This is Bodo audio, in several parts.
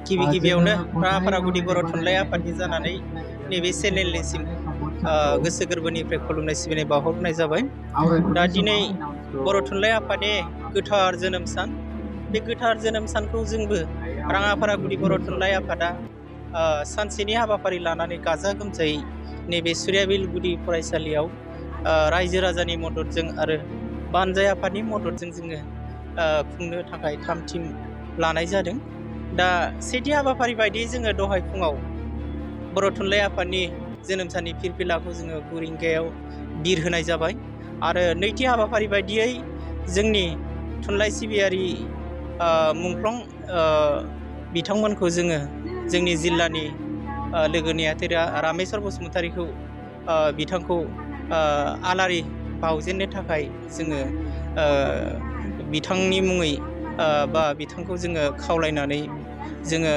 गिबि गिबियावनो राङाफारा गुदि बर' थुनलाइ आफादनि जानानै नैबे चेनेलनिसिम गोसो गोरबोनिफ्राय खुलुमनाय सिबिनाय बावहरनाय जाबाय। दा दिनै बर' थुनलाइ आफादनि गोथार जोनोम सान। बे गोथार जोनोम सानखौ जोंबो राङाफारा गुदि बर' थुनलाइ आफादा सानसेनि हाबाफारि लानानै गाजा गोमजायै नैबे सुरियाबिल गुदि फरायसालियाव रायजो राजानि मददजों आरो बानजाय आफादनि मददजों जोङो खुंनो थाखाय थाम थिम लानाय जादों। दा सेथि हाबाफारि बायदियै जोङो दहाय फुङाव बर' थुनलाइ आफादनि जोनोम साननि फिरफिलाखौ जोङो 9 रिंगायाव बिर होनाय जाबाय आरो नैथि हाबाफारि बायदियै जोंनि थुनलाइ सिबियारि मुंख्लं बिथांमोनखौ जोङो जोंनि जिल्लानि लोगो नेहाथारि रामेश्वर बसुमतारीखौ बिथांखौ आलारि बावजेननो थाखाय जोङो बिथांनि मुङै बा बिथांखौ जोङो खावलायनानै जोङो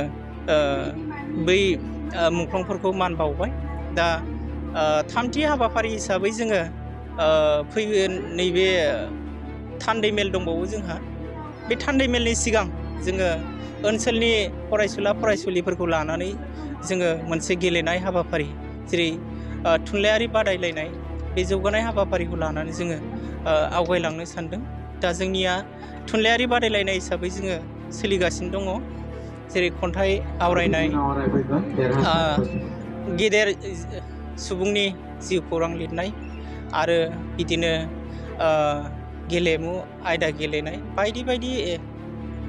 बै मुंख्लंफोरखौ मान बावबाय। दा थामथि हाबाफारि हिसाबै जोङो फैगोन नैबे थान्दै मेल दंबावो जोंहा। बे थान्दै मेलनि सिगां जोङो ओनसोलनि फरायसुला फरायसुलिफोरखौ लानानै जोङो मोनसे गेलेनाय हाबाफारि जेरै थुनलाइयारि बादायलायनाय बे जौगानाय हाबाफारिखौ लानानै जोङो आवगायलांनो सानदों। दा जोंनिया थुनलाइयारि बादायलायनाय हिसाबै जोङो सोलिगासिनो दङ, जेरै खन्थाइ आवरायनाय, गेदेर सुबुंनि जिउ खौरां लिरनाय आरो बिदिनो गेलेमु आयदा गेलेनाय बायदि बायदि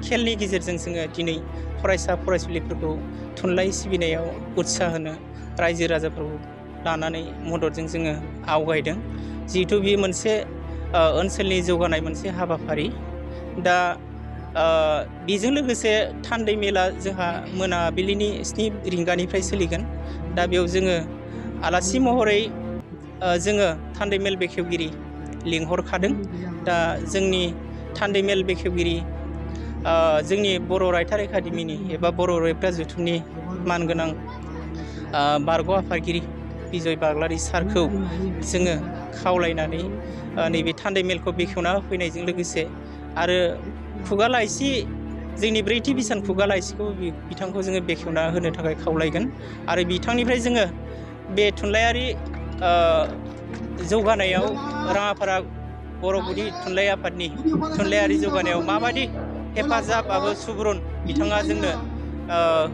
खेलनि गेजेरजों जोङो दिनै फरायसा फरायसुलिफोरखौ थुनलाइ सिबिनायाव उत्साह होनो रायजो राजाफोरखौ लानानै मददजों जोङो आवगायदों। जिहेथु बे मोनसे ओनसोलनि जौगानाय मोनसे हाबाफारि। दा बेजों लोगोसे थान्दै मेला जोंहा मोनाबिलिनि 7 रिंगानिफ्राय सोलिगोन। दा बेयाव जोङो आलासि महरै जोङो थान्दै मेल बेखेवगिरि लिंहरखादों। दा जोंनि थान्दै मेल बेखेवगिरि जोंनि बर' रायथार एकाडेमिनि एबा बर' रायथार जथुमनि मानगोनां बारग' आफादगिरि बिजय बाग्लारि सारखौ जोङो खावलायनानै नैबे थान्दै मेलखौ बेखेवना होफैनायजों लोगोसे आरो खुगा लाइसि जोंनि 4थि बिसान खुगा लाइसिखौ बिथांखौ जोङो बेखेवना होनो थाखाय खावलायगोन आरो बिथांनिफ्राय जोङो बे थुनलाइयारि जौगानायाव राङाफारा बर' गुदि थुनलाइ आफादनि थुनलाइयारि जौगानायाव माबायदि हेफाजाब आरो सुबुरुन बिथाङा जोंनो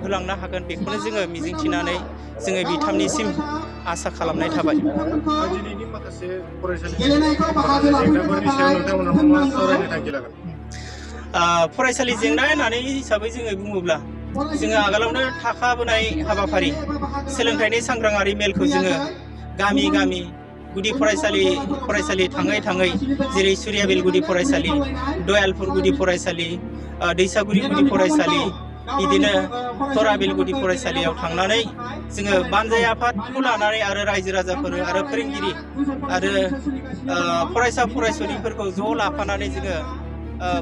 होलांनो हागोन बेखौनो जोङो मिजिंथिनानै जोङो बिथांनिसिम आसा खालामनाय थाबाय। दिनैनि माखासे फरायसालिनि माखासे जेंनाफोरनि सायाव नोंथांमोना मा सावरायनो थांखि लागोन? फरायसालि जेंना होननानै हिसाबै जोङो बुङोब्ला जोङो आगोलावनो थाखाबोनाय हाबाफारि सोलोंथाइनि सांग्राङारि मेलखौ जोङो गामि गामि गुदि फरायसालि थाङै थाङै जेरै सुरियाबिल गुदि फरायसालि, दयालपुर गुदि फरायसालि, दैसागुरि गुदि फरायसालि, बिदिनो तराबिल गुदि फरायसालियाव थांनानै जोङो बानजाय आफादखौ लानानै आरो रायजो राजाफोर आरो फोरोंगिरि आरो फरायसा फरायसुलिफोरखौ ज' लाफानानै जोङो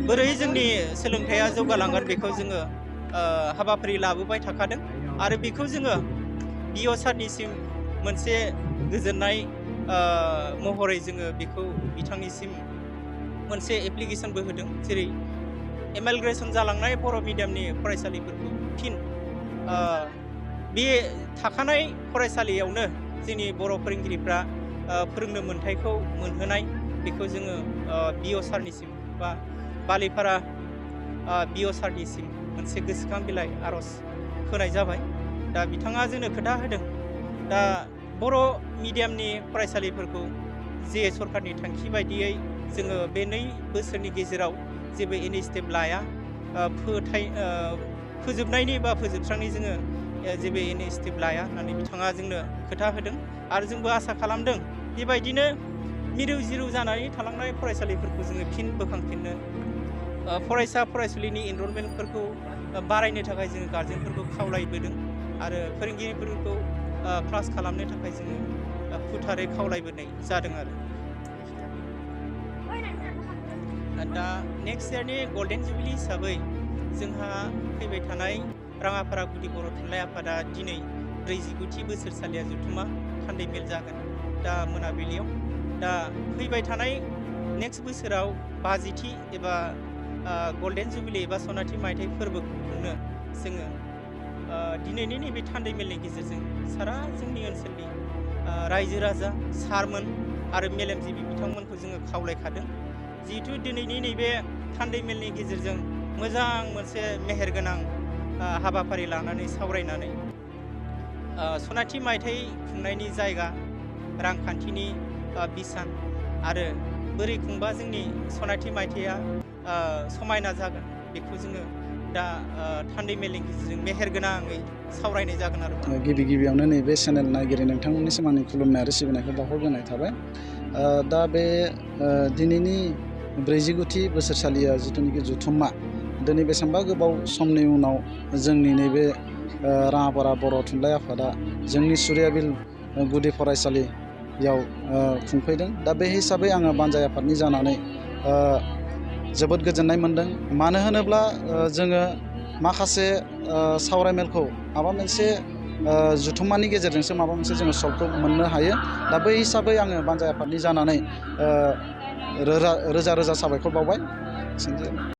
बोरै जोंनि सोलोंथाइया जौगालांगोन बेखौ जोङो हाबाफारि लाबोबाय थाखादों आरो बेखौ जोङो बिअ सारनिसिम मोनसे गोजोननाय महरै जोङो बेखौ बिथांनिसिम मोनसे एप्लिकेसनबो होदों। जेरै एमाइग्रेसन जालांनाय बर' मिडियामनि फरायसालिफोरखौ फिन बे थाखानाय फरायसालियावनो जोंनि बर' फोरोंगिरिफ्रा फोरोंनो मोन्थायखौ मोनहोनाय बेखौ जोङो बिअ सारनिसिम बा बालिपारा बिअ सारनिसिम मोनसे गोसोखां बिलाइ आर'ज होनाय जाबाय। दा बिथाङा जोंनो खोथा होदों, दा बर' मिडियामनि फरायसालिफोरखौ जे सरकारनि थांखि बायदियै जोङो बे 2 बोसोरनि गेजेराव जेबो इनिसियेटिभ लाया, फोजोबनायनि बा फोजोबस्रांनि जोङो जेबो इनिसियेटिभ लाया होननानै बिथाङा जोंनो खोथा होदों आरो जोंबो आसा खालामदों बेबायदिनो मिरौ जिरौ जानानै थालांनाय फरायसालिफोरखौ जोङो फिन बोखांफिननो फरायसा फरायसुलिनि एनरलमेन्टफोरखौ बारायनो थाखाय जोङो गार्जेनफोरखौ खावलायबोदों आरो फोरोंगिरिफोरखौ क्लास खालामनो थाखाय जोङो खुथारै खावलायबोनाय जादों आरो दा नेक्स्ट इयारनि गल्डेन जुबिलि हिसाबै जोंहा फैबाय थानाय राङाफारा गुदि बर' थुनलाइ आफादा दिनै 49थि बोसोरसालिया जथुमा थान्दै मेल जागोन दा मोनाबिलियाव। दा फैबाय थानाय नेक्स्ट बोसोराव 50थि एबा गल्डेन जुबिलि एबा सनाथि मायथाइ फोरबोखौ खुंनो जोङो दिनैनि नैबे थान्दै मेलनि गेजेरजों सारा जोंनि ओनसोलनि रायजो राजा सारमोन आरो मेलेमजिबि बिथांमोनखौ जोङो खावलायखादों जिहेथु दिनैनि नैबे थान्दै मेलनि गेजेरजों मोजां मोनसे मेहेरगोनां हाबाफारि लानानै सावरायनानै सनाथि मायथाइ खुंनायनि जायगा रांखान्थिनि बिसान आरो बोरै खुंबा जोंनि सनाथि मायथाइया समायना जागोन बेखौ जोङो दा थान्दै मेलनि गेजेरजों मेहेरगोनाङै सावरायनाय जागोन आरो गिबि गिबियावनो नैबे चेनेल नायगिरि नोंथांमोननिसिम आंनि खुलुमनाय आरो सिबिनायखौ बावहरग्रोनाय थाबाय दा बे दिनैनि 40थि बोसोरसालिया जिथुनिखि जथुम्मा दिनै बेसेबांबा गोबाव समनि उनाव जोंनि नैबे राङापारा बर' थुनलाइ आफादा जोंनि सुरियाबिल गुदि फरायसालियाव खुंफैदों दा बे हिसाबै आङो बानजाय आफादनि जानानै जोबोद गोजोननाय मोनदों मानो होनोब्ला जोङो माखासे सावरायमेलखौ माबा मोनसे जथुम्मानि गेजेरजोंसो माबा मोनसे जोङो सल्भखौ मोननो हायो दा बै हिसाबै आङो बानजाय आफादनि जानानै रोजा रोजा साबायखर बावबाय।